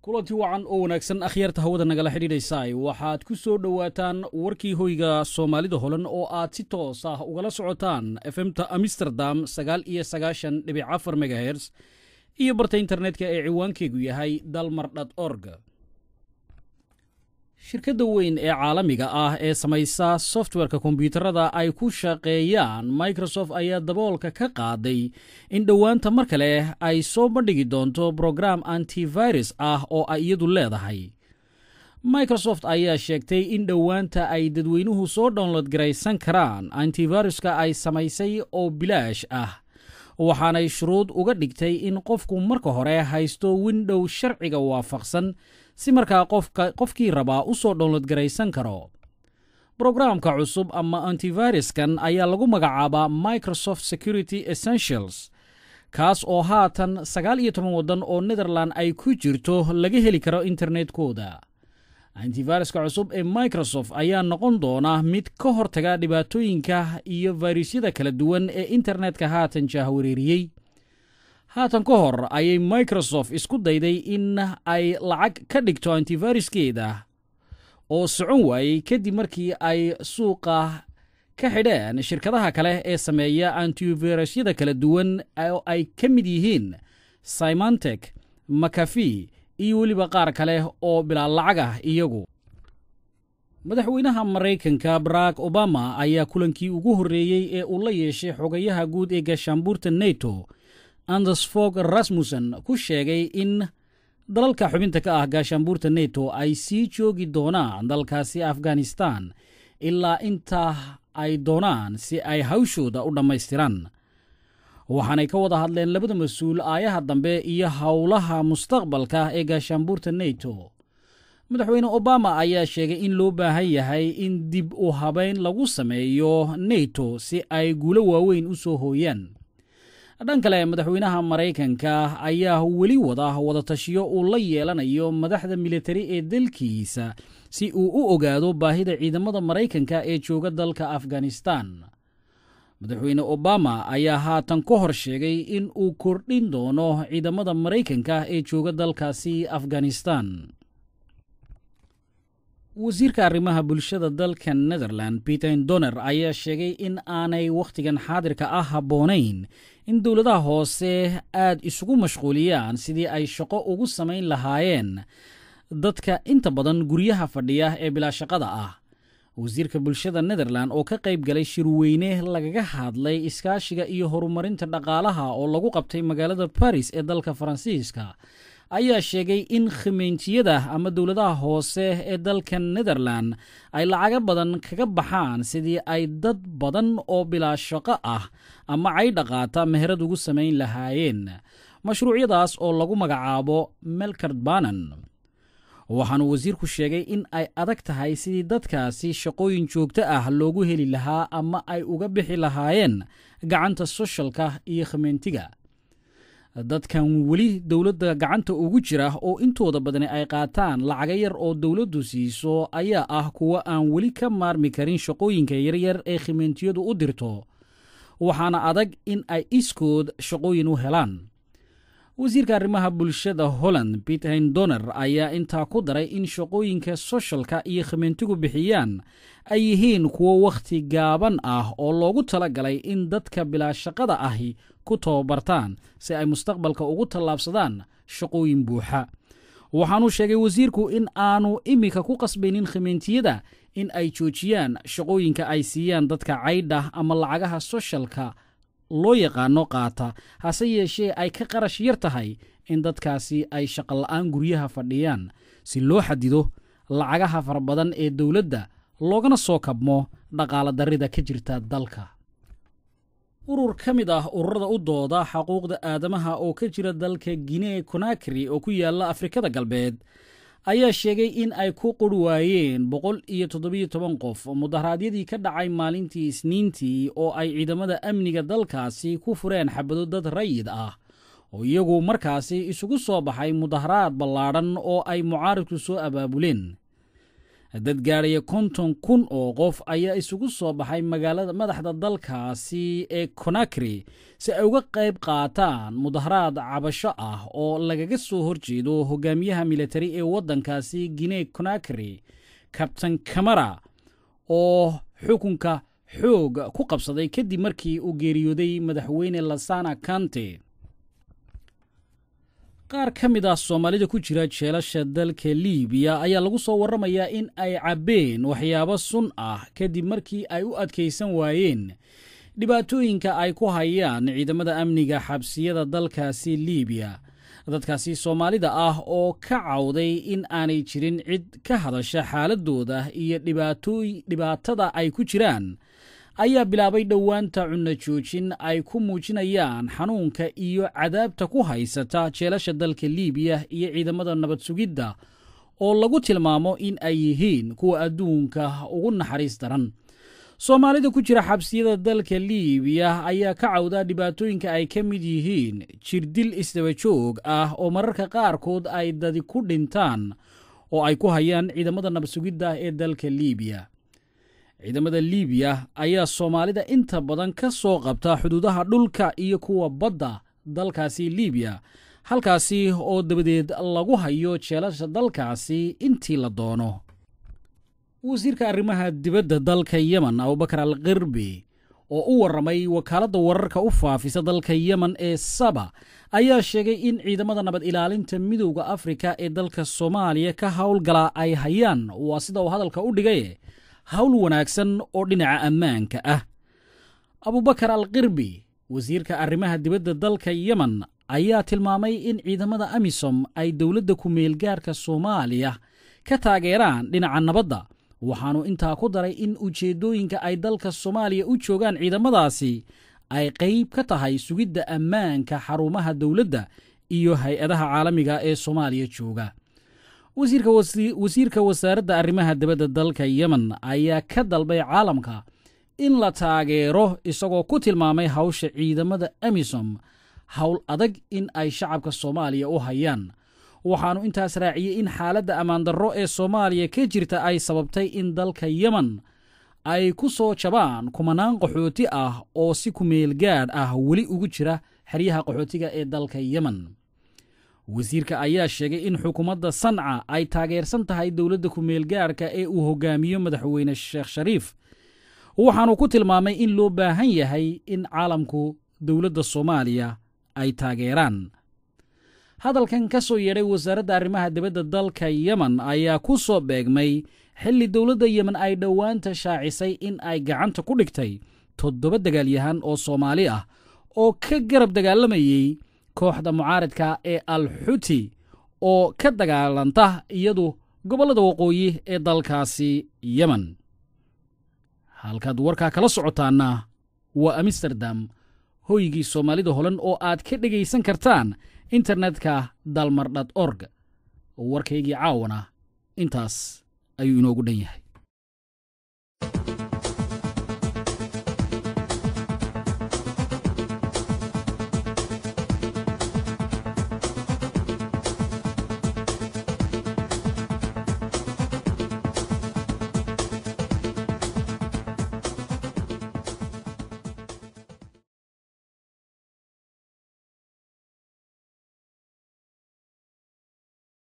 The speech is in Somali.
Kulanti wacan oo wanaagsan, akhyaarta hawada nagala xidhiidhaysay, waxaad ku soo dhowaataan warkii hoyga Soomaalida Holan oo aad si toos ah ugala socotaan FM-ta Amsterdam 99.4 megahertz iyo barta internetka ee ciwaankeegu yahay dalmar.org. Shirkadda weyn ee caalamiga ah ee samaysa software-ka kombyuutarada ay ku shaqeeyaan, Microsoft, ayaa daboolka ka qaaday in dhowaanta mar kale ay soo bandhigi doonto brogram antivirus ah oo ay iyadu leedahay. Microsoft ayaa sheegtay in dhowaanta ay dadweynuhu soo download garaysan karaan antiviruska ay samaysay oo bilaash ah, waxaanay shuruud uga dhigtay in qofku marka hore haysto Window sharciga waafaqsan, si markaa qofka qofkii rabaa u soo download garaysan karo. Brograamka cusub ama antiviruskan ayaa lagu magacaabaa Microsoft Security Essentials, kaas oo haatan 19 waddan oo Netherland ay ku jirto laga heli karo internetkooda. Antiviruska cusub ee Microsoft ayaa noqon doona mid ka hortaga dhibaatooyinka iyo fayrusyada kala duwan ee internetka haatan jahwareeriyey. Haatan ka hor ayay Microsoft isku dayday in ay lacag ka dhigto antiviruskeeda oo socon waayey, kadib markii ay suuqa ka xidheen shirkadaha kale ee sameeya antivirusyada kala duwan oo ay ka mid yihiin Symantec, McAfee iyo weliba qaar kale oo bilaa lacag ah iyagu. Madaxweynaha Maraykanka Barack Obama ayaa kulankii ugu horreeyey ee uu la yeeshay xogayaha guud ee gaashaanbuurta NATO, Anders Fogh Rasmussen, ku sheegay in dalalka xubinta ka ah gaashaanbuurta NATO ay sii joogi doonaan dalkaasi Afghanistan ilaa inta ay doonaan si ay hawshooda u dhammaystiraan. Waxaanay ka wada hadleen labada mas-uul aayaha dambe iyo howlaha mustaqbalka ee gaashaanbuurta NATO. Madaxweyne Obama ayaa sheegay in loo baahan yahay in dib u habeyn lagu sameeyo NATO si ay guulo waaweyn u soo hooyaan. Dhan kale, madaxweynaha Maraykanka ayaa weli wada wadatashiyo uu la yeelanayo madaxda militari ee dalkiisa si uu u ogaado baahida ciidamada Maraykanka ee jooga dalka Afghanistan. Madaxweyne Obama ayaa haatan ka hor sheegay in uu kordhin doono ciidamada Maraykanka ee jooga dalkaasi Afghanistan. Wasiirka arrimaha bulshada dalka Netherland, Peter Donner, ayaa sheegay in aanay wakhtigan xaadirka ah habboonayn in dowladaha hoose aad isugu mashquuliyaan sidii ay shaqo ugu samayn lahaayeen dadka inta badan guryaha fadhiya ee bilaa shaqada ah. Wasiirka bulshada Netherland oo ka qayb galay shirweyne lagaga hadlay iskaashiga iyo horumarinta dhaqaalaha oo lagu qabtay magaalada Baris ee dalka Faransiiska ayaa sheegay in khimeentiyada ama dowladaha hoose ee dalka Netherland ay lacago badan kaga baxaan sidii ay dad badan oo bilaa shaqo ah ama caydhaqaata meherad ugu samayn lahaayeen, mashruucyadaas oo lagu magacaabo Melkertbanen. Waxaanu wasiirku sheegay in ay adag tahay sidii dadkaasi shaqooyin joogto ah loogu heli lahaa ama ay uga bixi lahaayeen gacanta socialka iyo khimeentiga. Dadkan weli dowladda gacanta ugu jira oo intooda badani ay qaataan lacaga yar oo dowladdu siiso ayaa ah kuwo aan weli ka maarmi karin shaqooyinka yaryar ee khimeentiyadu u dirto, waxaana adag in ay iskood shaqooyin u helaan. Wasiirka arrimaha bulshada Holland, Peter Donner, ayaa intaa ku daray in shaqooyinka socialka iyo khimeentigu bixiyaan ay yihiin kuwo wakhti gaaban ah oo loogu talagalay in dadka bilaa shaqada ahi ku tababartaan si ay mustaqbalka ugu tallaabsadaan shaqooyin buuxa. Waxaanuu sheegay wasiirku in aanu iminka ku qasbaynin khimeentiyada in ay joojiyaan shaqooyinka ay siiyaan dadka caydha ama lacagaha socialka loo yaqaano qaata, hase yeeshee ay ka qarash yar tahay in dadkaasi ay shaqola'aan guryaha fadhiyaan, si loo xadido lacagaha fara badan ee dowladda loogana soo kabmo dhaqaala darrida ka jirta dalka. Urur ka mid ah ururada u dooda xaquuqda aadamaha oo ka jira dalka Guinea Conakry oo ku yaala Afrikada Galbeed ayaa sheegay in ay ku qur waayeen 117 qof mudaharaadyadii ka dhacay maalintii Isniintii oo ay ciidamada amniga dalkaasi ku fureen xabado dad rayid ah oo iyagu markaasi isugu soo baxay mudaharaad ballaadhan oo ay mucaaridku soo abaabuleen. Dad gaadhaya 50,000 oo qof ayaa isugu soo baxay magaalada madaxda dalkaasi ee Conakry si ay uga qayb qaataan mudaharaad cabasho ah oo lagaga soo horjeedo hogaamiyaha militari ee waddankaasi Guinea Conakry, Kabtan Camara, oo xukunka xoog ku qabsaday kadib markii uu geeriyooday madaxweyne Lasana Kante. Qaar ka mid ah Soomaalida ku jira jeelasha dalka Liibiya ayaa lagu soo warramayaa in ay cabbeen waxyaabo sun ah kadib markii ay u adkaysan waayeen dhibaatooyinka ay ku hayaan ciidamada amniga xabsiyada dalkaasi Liibiya. Dadkaasi Soomaalida ah oo ka cawday in aanay jirin cid ka hadasha xaaladooda iyo dhibaatada ay ku jiraan ayaa bilaabay dhowaanta cunno joojin ay ku muujinayaan xanuunka iyo cadaabta ku haysata jeelasha dalka Liibiya iyo ciidamada nabad sugidda oo lagu tilmaamo in ay yihiin kuwa adduunka ugu naxariis daran. Soomaalida ku jira xabsiyada dalka Liibiya ayaa ka cawda dhibaatooyinka ay ka mid yihiin jirdil isdaba joog ah oo mararka qaarkood ay dadi ku dhintaan oo ay ku hayaan ciidamada nabad sugidda ee dalka Liibiya. Ciidamada Liibiya ayaa Soomaalida inta badan ka soo qabta xuduudaha dhulka iyo kuwa badda dalkaasi Liibiya, halkaasi oo dabadeed lagu hayo jeelasha dalkaasi intii la doono. Wasiirka arrimaha dibadda dalka Yemen, Abubakar al Kirbi, oo u warramay wakaaladda wararka u faafisa dalka Yemen ee Saba, ayaa sheegay in ciidamada nabad ilaalinta Midowda Afrika ee dalka Soomaaliya ka howlgala ay hayaan, waa sida uu hadalka u dhigay, hawl wanaagsan oo dhinaca ammaanka ah. Abubakar al Kirbi, wasiirka arrimaha dibadda dalka Yemen, ayaa tilmaamay in ciidamada AMISOM ay dowladda ku-meelgaarka Soomaaliya ka taageeraan dhinaca nabadda. Waxaanu intaa ku daray in ujeeddooyinka ay dalka Soomaaliya u joogaan ciidamadaasi ay qayb ka tahay sugidda ammaanka xarumaha dowladda iyo hay-adaha caalamiga ee Soomaaliya jooga. Wasiirka wasaaradda arrimaha dibadda dalka Yemen ayaa ka dalbay caalamka in la taageero, isagoo ku tilmaamay hawsha ciidamada AMISOM hawl adag in ay shacabka Soomaaliya u hayaan. Waxaanu intaas raaciyey in xaaladda ammaandarro ee Soomaaliya ka jirta ay sababtay in dalka Yemen ay ku soo jabaan kumanaan qaxooti ah oo si kumeel gaadh ah weli ugu jira xeryaha qaxootiga ee dalka Yemen. Wasiirka ayaa sheegay in xukuumadda Sanca ay taageersan tahay dowladda kumeelgaarhka ee uu hogaamiyo madaxweyne Sheekh Shariif, waxaanu ku tilmaamay in loo baahan yahay in caalamku dowladda Soomaaliya ay taageeraan. Hadalkan ka soo yeedhay wasaaradda arrimaha dibadda dalka Yemen ayaa ku soo beegmay xilli dowladda Yemen ay dhowaanta shaacisay in ay gacanta ku dhigtay 7 dagaalyahan oo Soomaali ah oo ka garab dagaalamayey kooxda mucaaradka ee Al Xuti oo ka dagaalanta iyadu gobollada waqooyi ee dalkaasi Yemen. Halkaad warkaa kala socotaanna waa Amsterdam, hoygii Soomaalida Holan, oo aad ka dhegaysan kartaan internetka dalmar.org. Warkaygii caawana intaas ayuu inoogu dhan yahay.